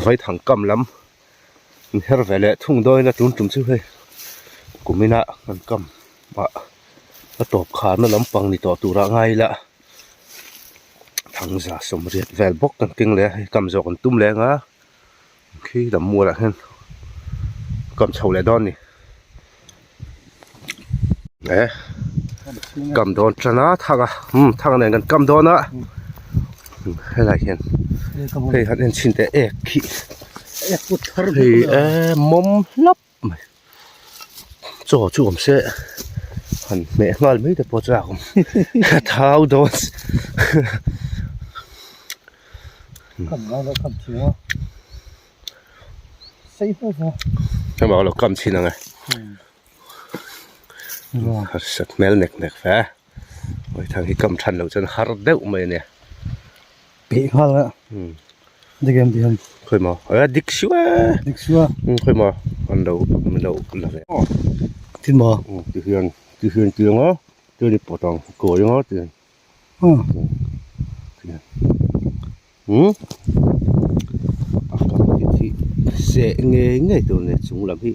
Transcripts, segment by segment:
Vaithang kam lam in her ve leh thung dawn a tun tum chu hei kumina kan kam ah a tawp kharna lampang ni tawh turah ngai ila thangza sawmriat vel bawk kan keng leh a hei kam zawh kan tum leh anga khi lam mualah hian kam chho leh dawn a ni e kam dawn tan a thang a umm thang nen kan kam dawn a helai hian hei han en chhin teh ek khi hei e mawm hlap mai chaw chu awm se han hmeh nghal mai te pawh chu a awm thau dawn hemi lo kam chhin ang e harsat hmel nek nek ve vawithang hi kam than loh chuan har deuh mai a nia. Peih nghal a dik em tih khawi maw a dik siu e dik siu a khawi maw an lo min lo la ve ti maw ti hian ti hian ti ang a chuan i pawt ang kawi ang a ti hian umm a kam hi khi seh ngei ngei tur a ni chung lam hi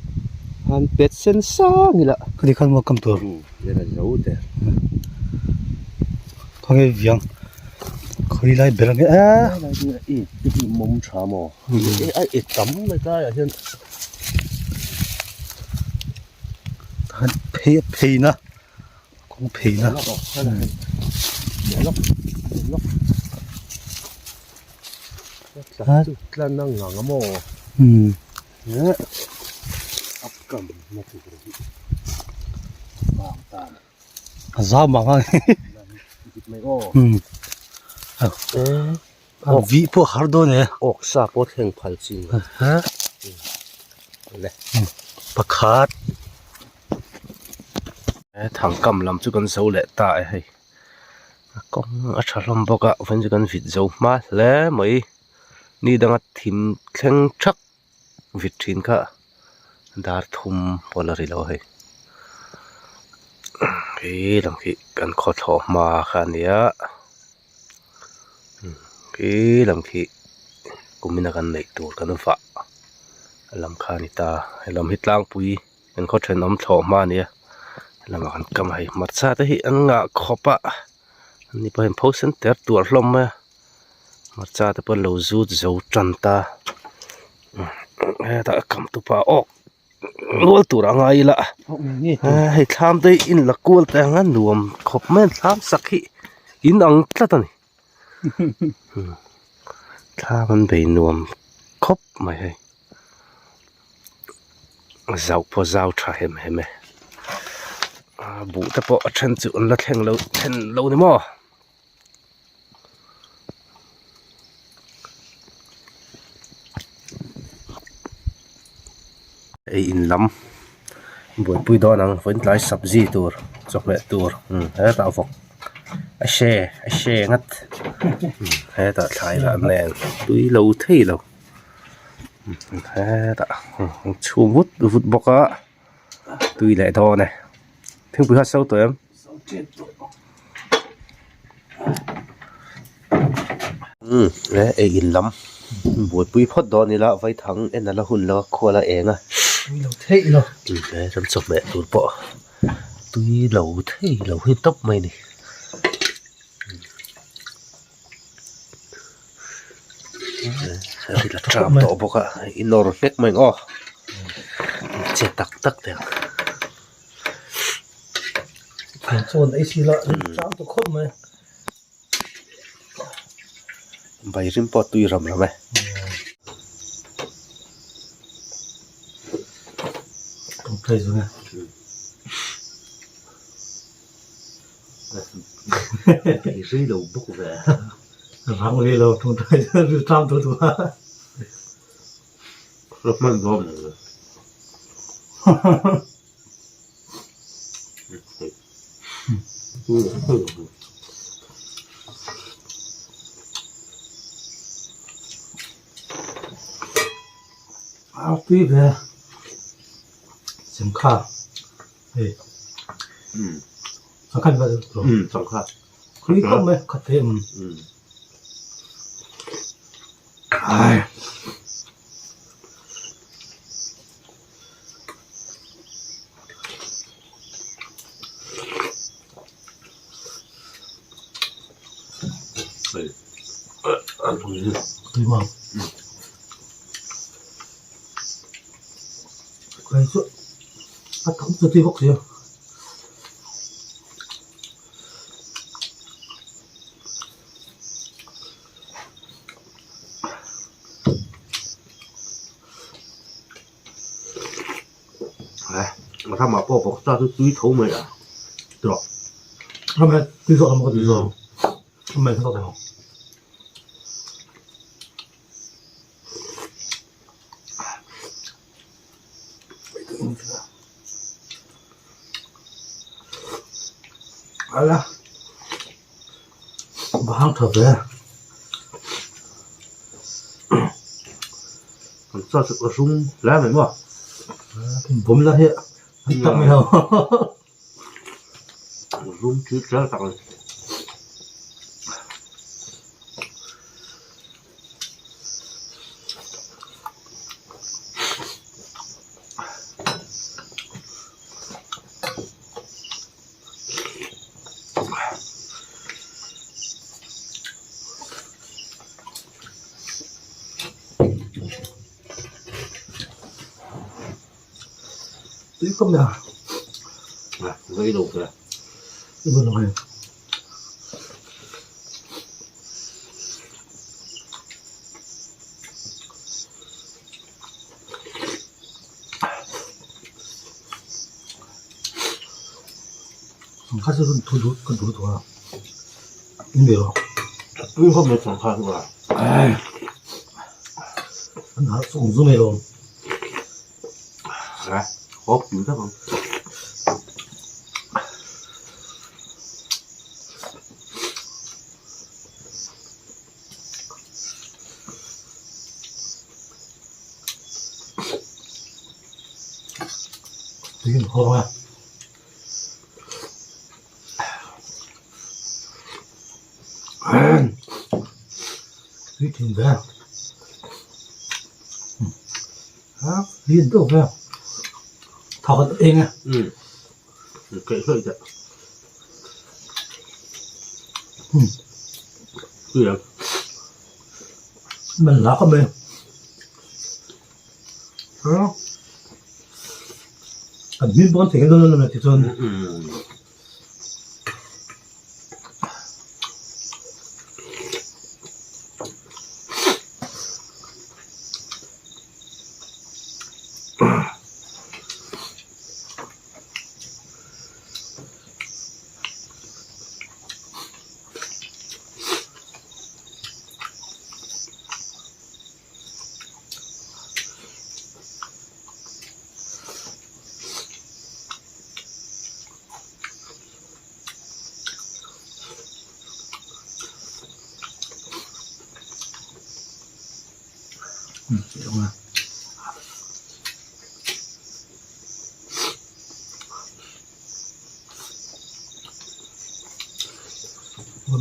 han pet sen sang ila khati khan maw kam tur hian a zo der khawnge viang khawi lai ber ange a i i mawm tha maw a e tam mai tlaiah hian han phei a phei na kawng phei na tlan a ngang a maw a kam na tur hi vang tan a zau mah ang a vih pawh a har dawn e awk sa pawh thleng phal chi le pakhat thangkam lam chu kan zo leh ta e hei a kawng a tha hlawm bawk a vawiin chu kan vit zo hma hle mai ni danga thim thleng thak vit thin kha dar thum pawh la ri lo hei khi lam khi kan khaw thlawh hma kha a nia khi lam khi kumina kan neih tur kan vah lam kha a ni ta helam hi tlangpui kan khaw thenawm thlawh hma a nia helamah kan kam a hei hmarcha te hi an ngah khawp a ani pawh hian pho sen ter tuar hlawm mai a hmarcha te pawh an lo zut zo tan ta hetah a kam tupa awk nual tur a ngai ila hei thlam te hi in la kual te ang a nuam khawp mai a thlam sak hi in ang tlat a ni thlam an bei nuam khawp mai hei zau pawh zau tha hem hem e buh te pawh a then chu an la thleng lo thlen lo ni maw. Ei in lam buaipui dawn ang vawiin tlai sabzi tur chawhmeh tur hetah vawk a she a she ngat hetah thlai lah nen tui lo thei lo hetah chhum vut vut bawk a tui leh dawn e thingpui kha a so tawh em. Umm he ei in lam buaipui phawt dawn ila vaithang en a la hun lo a khual a eng a he ram chawhmeh tur pawh tui lo thei lo hi tawp mai a ni. Ril a ṭam tawh bawk a i nawr hlek mai ang aw che tak tak teh ang. Chuan ei si la chang ta khawp mai. Bai rim pawh tui ram ram e. Tawngtai zung e. Ei rei lo bawk ve. Rang rei lo tawngtai ri tlang tu tu a. Hman dawn lo. A tui ve sangha hei sangha ni sangha tui khawp mai khat thei em. Tui maw? Kai chu a tam chu tui bawk si a. Ramah pawh vawksa chu tui tho mai a tawh. Ramah tui zawk emaw ka ti zawk. Ramah tui zawk emaw. Ala bang tha ve. Kan chaw chu a rum hle mai maw. Bawm la hi an tak mai lo. Rum thil tel tak a ni. Tui khawp mai a. À, vei lo ve. I vun ang em? Sangha chu thu duh ka duh tawh a, in ve rawh. Tui khawp mai sangha chu a. An harh chawng zu mai lo. À, hawp tui tak ang. Tui in khawng a. Tui thin ve. Ha, lian deuh ve. Thau khat eng a. Um. Keih hlawih teh. Um. Tui ang. Man la khawp mai. Ha. Kan hming pawh kan thei dawn lo mai tichuan. Um.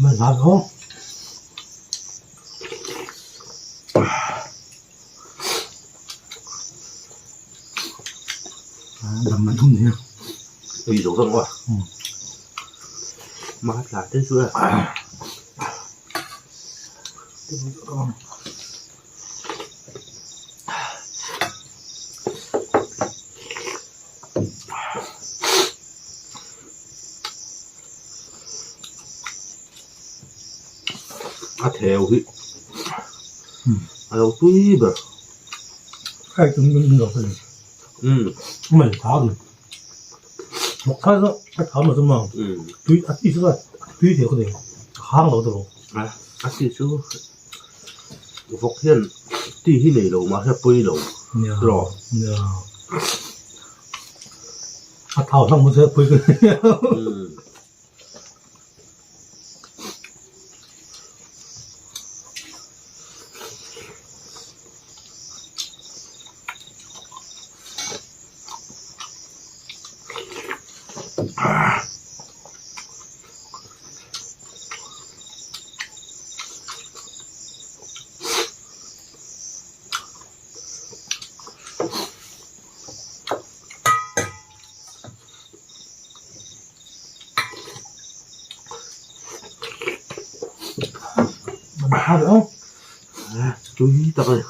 Man hla lo. Dam man hum ni. Ei zo tak maw. Ma tla te chu a. A theu hi a lo tui ber. Hei chu min lo hei. Um. Mai tha ni. Mok tha zo a tha ma chu ma. Um. Tui a ti chu a tui thei khaw dei. Hang lo te lo. A a ti chu vawk hian ti hi nei lo mahse pawi lo. Nia. Tiraw. Nia. A thau hlang hmasa pawi ka Um. Tui tak a ni.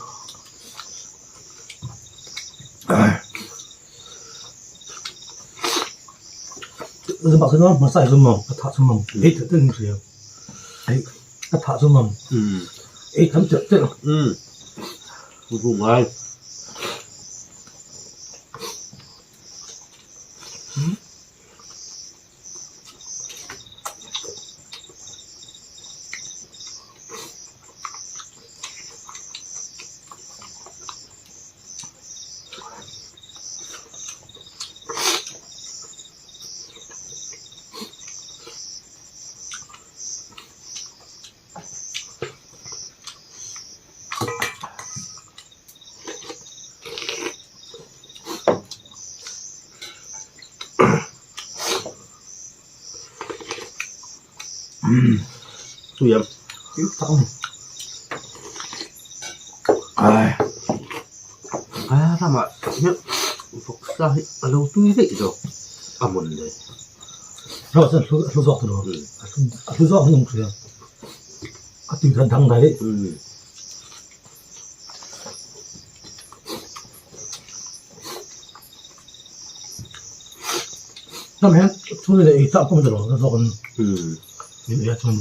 Tui ang. Tui tak a ni. Ai. A ramah hian vawksa hi a lo tui daih zawk a mawn le. Ramah chuan a hlu zawk tawh lo. A hlu zawk hi an hria. A tui khan dang daih. Ram hian chhung leh ei chak pawh ni lo zawk an min ei a chuan.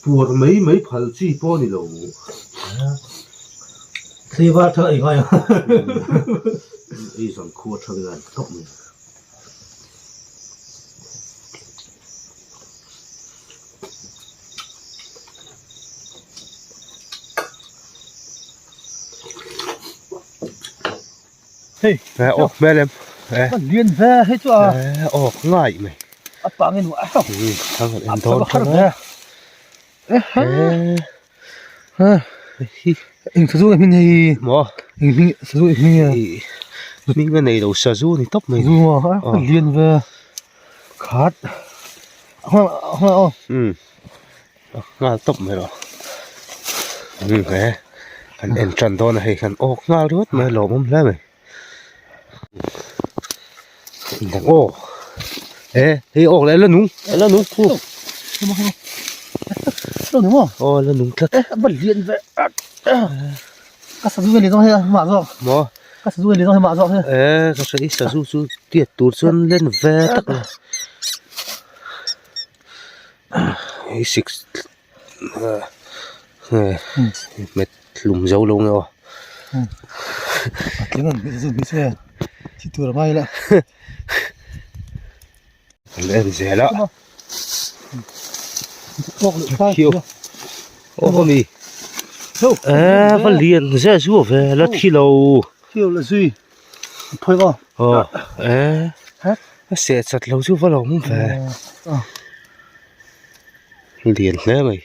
Puar mai mai phal chi pawh a ni lo. Thlivar thar ei ngai a. Ei zan khua tha vel an tawp mai. Hei. Awk hmel em. Lian ve hei chu a. Awk ngai mai. A pang in a. Thang en dawn tha ve. Eng sazu nge hming hei? Maw? Eng hming sazu nge hming nge? Hming a nei lo sazu ni tawp mai. Sazu a lian ve khat. A nghal aw. A nghal tawp mai rawh. Umm he kan en tan dawn a hei kan awk nghal ringawt mai a lawmawm hle mai. Dang aw e hei awk leh la nung la nung khu aw la nung tlat Ka sazu nge ni zawng hei mah zawk maw ka sazu nge ni zawng hei mah zawk hei e ka hre i sazu chu tiat tur chuan len ve tak a hei six hmet hlum zo lo nge aw. A tling an hmeh zut che thi tur a ngai la. Kan en zel a. Khiu. Aw ka mi. E va lian ze zu ve la thi lo. Khiu la zui. Phoi aw. Aw e. A seh chat lo chu va lo awm ve. Lian hle mai.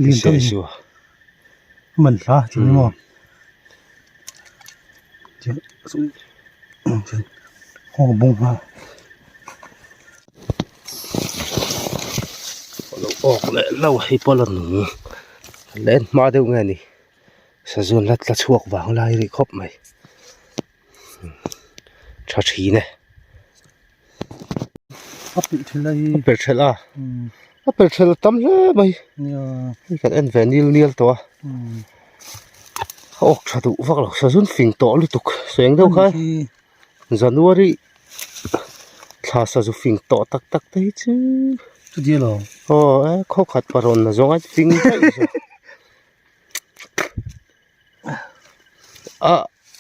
Lian tak a ni. Man hla chu ni maw kawng a bung nghal. Lo awk leh lo hei pawh la nung leh en hma deuh nge ni sazu an la tla chhuak vang lai rih khawp mai tha thin e. A pilh thelh a hi. A pilh thelh a. A pilh thelh a tam hle mai. Hei kan en ve nil nial tawh a. A awk tha duh vak lo sazun fing tawh lutuk seng deuh khan January thla sazu fing tawh tak tak te hi chu. Chuti alo. Aw e khaw khat parawn na zawng a fing daih zawk. A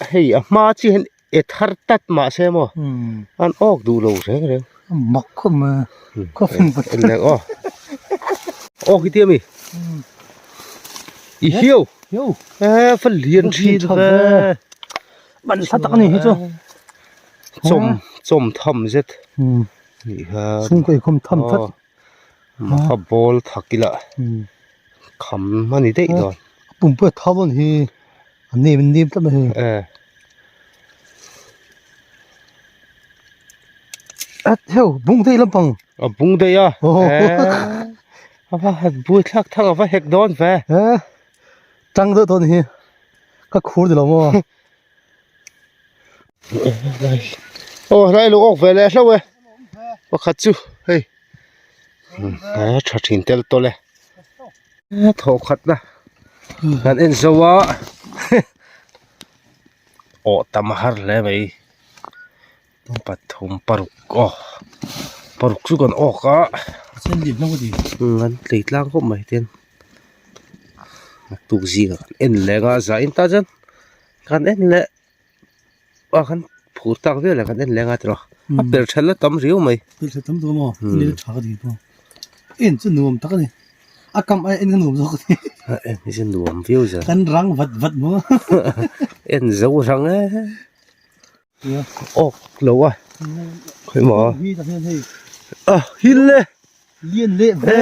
hei a hma chi hian e thar tat mah se maw an awk duh lo reng reng mak khawp mai khaw fing pat en leh aw awk hi tia mi i hiu e fa lian thin ve man tha tak ani hi chu chawm chawm tham zet nih kha chhungkaw inkhawm tham that kha ball thak ila kham a ni daih dawn pumpui a thau a ni hi a nem nem tlat mai hei e at heu bung daih lampang a bung daih a e. A va han bui thlak thak a va hek dawn ve. He tang deuh tawh a ni hi ka khur ni lo maw. Aw hlai lo awk ve leh hlauh e pakhat chu hei a tha thin tel tawlh e thawh khat na kan en zo a awh tam a har hle mai pathum paruk aw paruk chu kan awk a an tlei tlang khawp mai ten naktuk zingah kan en leh ang a zah in ta chuan kan en leh a kan phur tak vel ah kan en leh anga tiraw a per that la tam riau mai per that tam tawh maw ni tha ka ti pawh en chu nuam tak ani a kam ai en ka nuam zawk ani a en hi chu nuam viau zel kan rang vat vat maw en zo rang e awk lo a khawi maw a hil le lian leh ve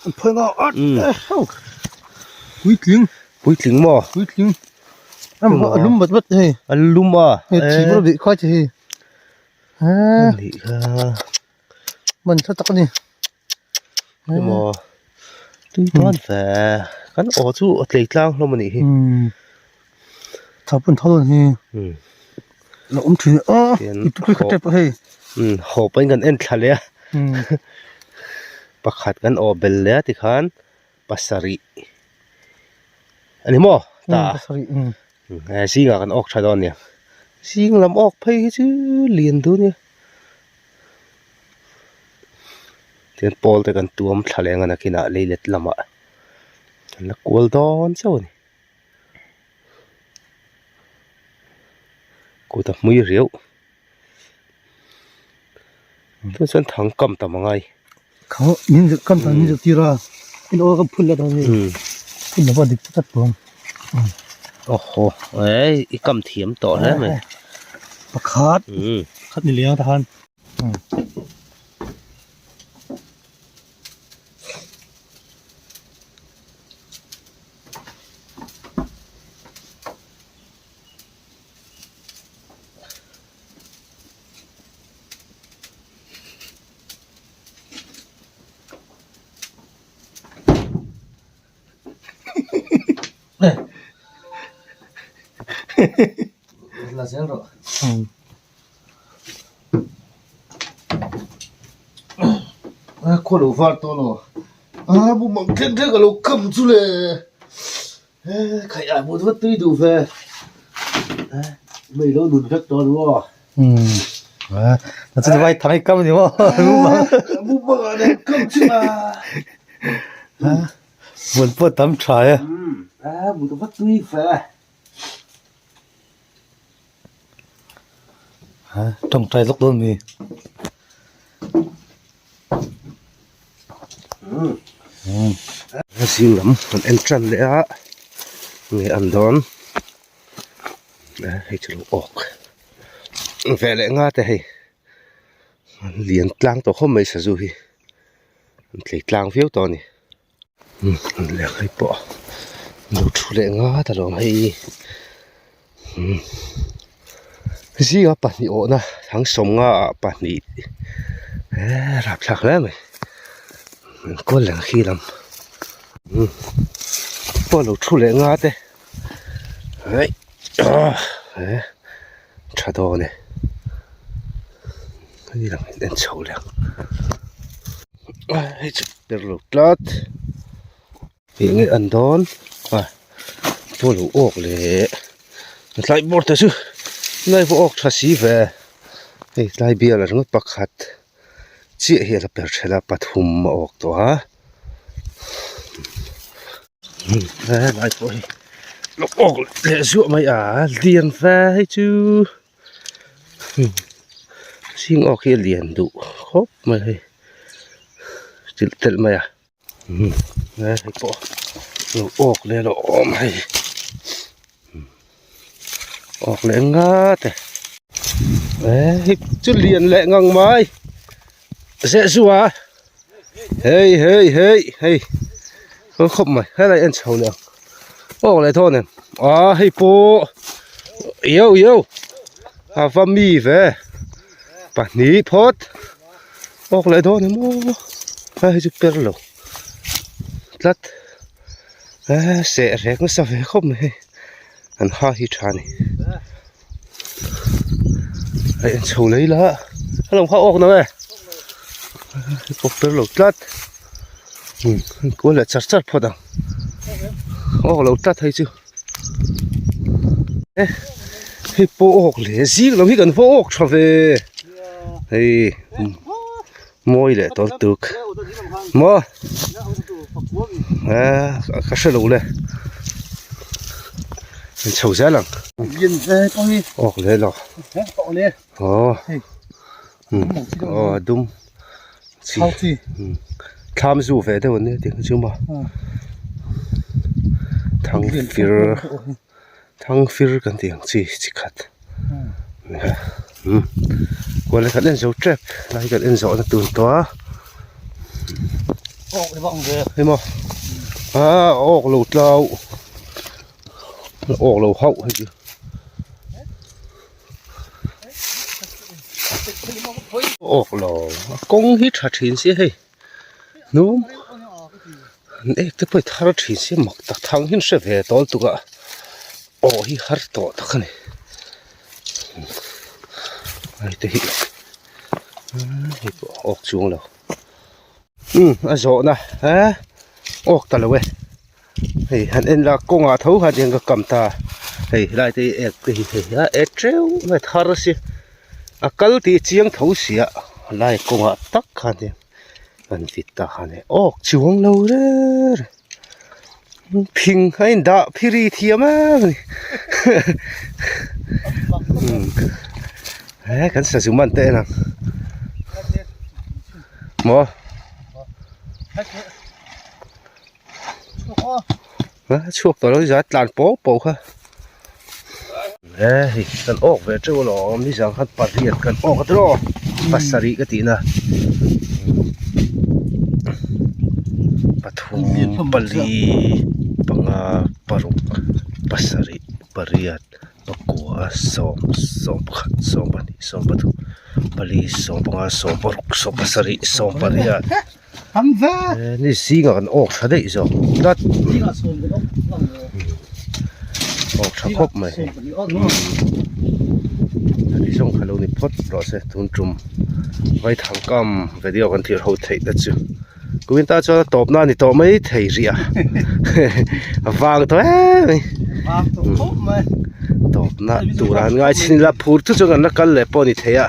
an phawi nga at puitling puitling maw puitling a lum vat vat hei a lum a hei thi pawh bih khawi che hei ni kha man tha tak ani emaw tui dawn ve kan aw chu a tlei tlang hlawm anih hi tha pawn tha dawn hi la awm thin a i tupui khat tep hei haw pawhin kan en thla leh a pakhat kan aw bel leh a tikhan pasarih ani maw ta zingah kan awk tha dawn nia zing lam awk phei hi chu lian dun nia. Tihian pawl te kan tuam thla leh ang a nakinah leilet lamah an la kual dawn chauh a ni. Kut a hmui riau tunah chuan thang kam tam a ngai. Kha min zir kam tam min zir tir a in aw ka phun let ang hei phun lova dik tak tawng. Aw haw ei i kam thiam tawh hle mai. Pakhat khat ni leng ta khan. La zel rawh. A khaw lo var tawh lo. A bu mang thleng thleng ka lo kam chu le. Khaih ah hmuh vat tui duh ve. Mei lo nun vek tawh ru aw. A chu vai thang i kam ni maw. Bu mang ah nen kam chu a. Buan pawh tam tha e. A hmuh vat tui ve. Tawngtai lawk dawn mi. Zing lam kan en tan leh a nge an dawn hei chu lo awk ve leh nga te hei an lian tlang tawh khawp mai sazu hi an tlei tlang viau tawh a ni. Leh hei pawh lo thu leh ngat alawm hei zinga pahnih awhna thangsawmnga ah pahnih eee rapthlak hle mai an kual leh ang khi lam pawh lo thu leh ngat e aih ah eh tha dawn e hei lang in en chho leh ang hei chu per lo tlat eng nge an dawn a paw lo awk leh tlai bawr te chu lai pawh awk tha si ve hei tlai bial a ringawt pakhat chiah hi a la per ṭhelh a pathum a awk tawh a helai pawh hi lo awk leh zuah mai a lian ve hei chu zing awk hi a lian duh khawp mai hei chilh telh mai a hei pawh lo awk leh lo awm hei awk leh nga te hei chu lian leh ngang mai zeh zuah a hei hei hei hei khaw khawp mai helai en chho leh ang awk leh thawn em a hei pawh yo yo a va mi ve pahnih phawt awk leh dawn em aw. A hei chu per lo tlat a seh rek nasa ve khawp mai hei an ha hi tha a ni a en chho lei la a lo kha awk nang e hei pawh per lo tlat an kual leh char char phawt ang awk lo tlat hei chu e hei pawh awk leh zing lo hi kan va awk tha ve hei. Mawi leh tawlh tuk maw eh ka hre lo le an chho zel ang awk leh lo aw aw a dum chi thlam zu ve deuh an nia tih chu maw thang fir Thangfir kan tih ang chi chi khat kual kan en zo tep lai kan en zawh na tur tawh a hei maw ah awk lo tlau awk lo hauh hei chu awk lo a kawng hi tha thin sia hei. Hnum an ek te pawh hi thar thin se mak tak thang hian hre ve tawl tuk a aw hi har tawh tak a ni hei te hi hei pawh a awk chuang lo umm a zawhna he awk ta lo e hei han en la kawngah tho khan eng ka kam ta hei helai te hi ek te hi hei a ek teuh mai thar si a kal tih chiang tho sia helai kawngah tak khan hian an vit ta khan e awk chuang lo reng reng phing a indah phiri thiam em a ni he kan sazu man te en ang maw. A chhuak tawh lo zat tlan pawh pawh kha e hei kan awk ve teuh alawm nizan khan pariat kan awk a tiraw pasarih ka tihna pathum pali panga paruk pasarih pariat. Pakua sawm sawmpakhat sawmpahnih sawmpathum pali sawmpanga sawmparuk sawmpasarih sawmpariat ni zingah kan awk tha daih zawk tlat awk tha khawp mai hei heti zawng kha lo ni phawt rawh se tun tum vaithang kam video kan thlir ho theih te chu. Kumin ta chuan a tawp na a ni tawh mai thei rih a a vang tawh em mai Vang tawh khawp mai tawp na tur an ngai chin ila phur chu chuan kan la kal leh pawh a ni thei a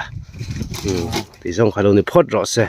tih zawng kha lo ni phawt rawh se.